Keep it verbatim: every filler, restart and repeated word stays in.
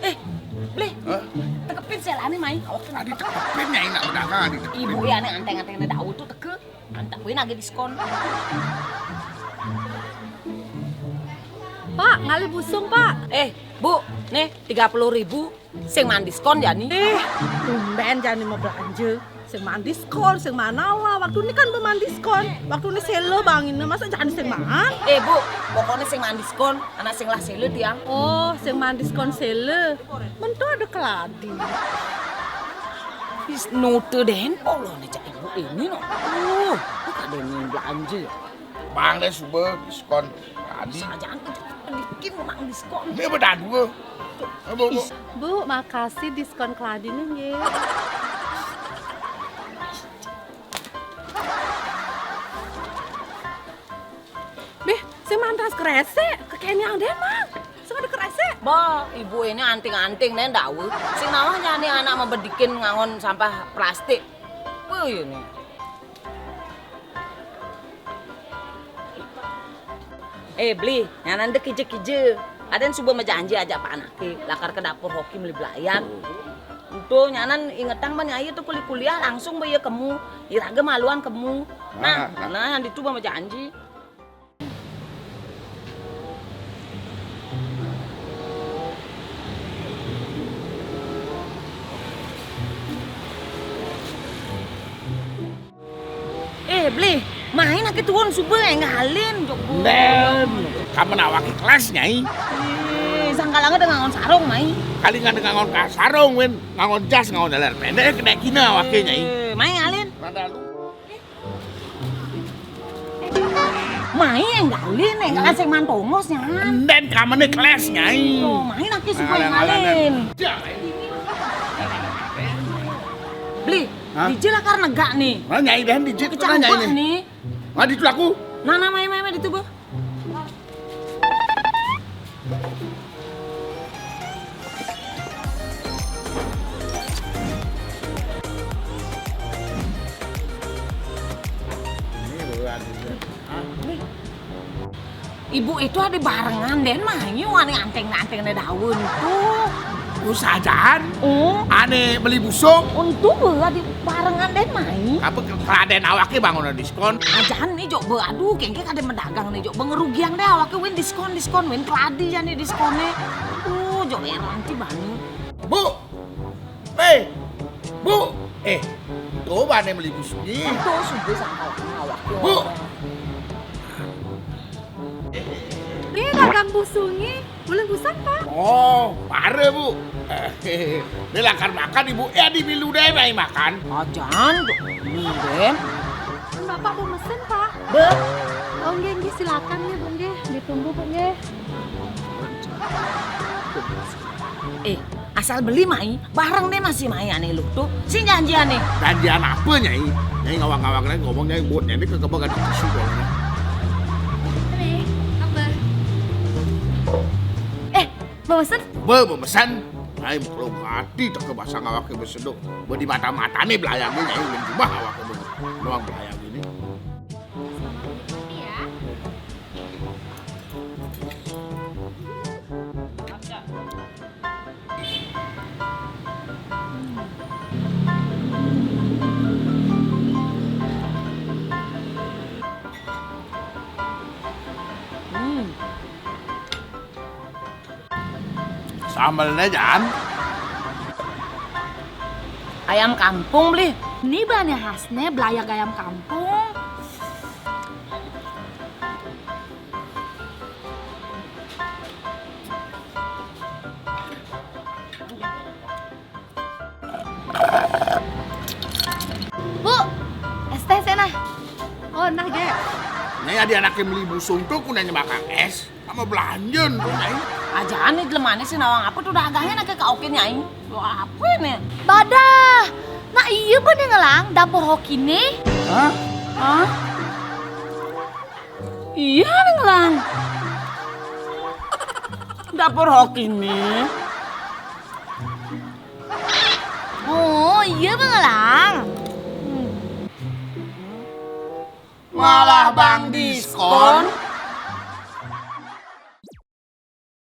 Eh, Bli. Hah? Tekepin selané, Mai. Awak adi tekepin, Nyai, nak bedagang adi tekepin. Ibu ya, ané anteng-anteng ada daun tuh teke. Mantap, gue nagih diskon. Pak, ngalih busung, Pak. Eh, Bu, nih tiga puluh ribu. Sing maan diskon jani. Eh, tumbén jani mah belanja. Sing maan diskon, sing maan nawa. Waktu ini kan belum maan diskon. Waktu ini sale bang ini, masa jani sing maan? Eh, Bu, pokoknya sing maan diskon, anak sing lah sale tiang. Oh, sing maan diskon sale. Mentu ada keladi. Is note den, oh lo nih cak ibu ini no. Oh, bukan den yang belanja ya. Bang deh suba diskon. Tadi. Sajaan itu bikin mang diskon. Ini beda dua. Ayo, Bu, Bu. Ih, Bu, makasih diskon keladinya nggih. Bih, sing mantas kresek, kekenyang deh, Mang. Sing ada kresek. Bah, ibu ini anting-anting nih dawe. Sing nawah nyani anak mebedikin ngangon sampah plastik. Wih, ini. Eh, Bli, nyanan dek kije-kije. Aden suba majanji aja pak anake, lakar ke dapur hoki meli belayan. Ento nyanan ingetang mah nyai tuh kuliah-kuliah langsung ba iya kemu, iraga maluan kemu. Nah, nah, nah, yang ditu ba majanji. Eh, Bli, mai ake tuun suba enggalin, jok. Nden, kamen awake kelas, Nyai. Eh, sangkalanga dengan ngangon sarung, mai. Kali nggak dengan ngangon ka-, sarung, win. Ngangon jas, ngangon daler pendek, kena kina awake, Nyai. Eh, mai ngalin. Rada lu. Mai enggalin, enggalan sing mantongos, Nyai. Nden kamene kelas, Nyai. Oh, mai ake suba enggalin. Bli, hah? Dija lakar negak nih. Nah, Nyai dah, dija kecampak nih. Nah, ditu aku. Nah, nah, mai, mai, mai, ditu, Bu. Ibu itu ada barengan den mai, ane anteng-anteng ne daun tuh. Usajan? Oh. Ane beli busung? Untung ada barengan den mai. Apa ke-, keladen awake bangun diskon? Ajan nih, jok, be, aduh, kengke kada mendagang nih, jok, be, ngerugiang deh awake, win diskon, diskon, win keladi ya nih diskonnya. Aduh, jok, heran ti bani. Bu, eh, Bu, eh, tuh bane beli busung nih. Tuh, sudah sangkal awake. Bu. Nih, dagang busungnya. Bulan pusan, Pak. Oh, pare, Bu. Dia lakar makan, Ibu. Ya, di milu deh, mai makan. Ajan, tuh. Milu deh. Bapak mau mesen, Pak. Be. Oh, nggih, nggih, silakan nih, Bu, nggih. Ditunggu, Bu, nggih. Eh, asal beli mai, bareng deh masih mai ane lu tuh. Sing janjian nih. Janjian apa, Nyai? Nyai ngawang-ngawang lagi ngomong, Nyai buat Nyai ke kebak ada tisu kalau. Nih, apa? Eh, mau mesen? Be, mau mesen? Nyai kalau hati tak ke basang awake besedok. Be di mata-matane belayangnya, Nyai, belum jumah awake be. Doang belayang ini. Selamat menikmati ya. Hmm. Sambelnya, Jan. Ayam kampung, Bli. Ini bahannya khasnya belayak ayam kampung. Bu, es teh sana. Oh, nah, Ge. Nyai ada anaknya beli busung tuh, kunanya makan es. Sama belanjaan tuh, Nyai. Ajaan nih, jelemané sih nawang apa tuh dagangnya nake kaokin, Nyai. Lo apa nih? Badah. Nah, iya bener ngelang, dapur hoki nih. Hah? Hah? Iya, Ngelang. Dapur hoki nih. Oh, iya, Bang Ngelang. Malah Bang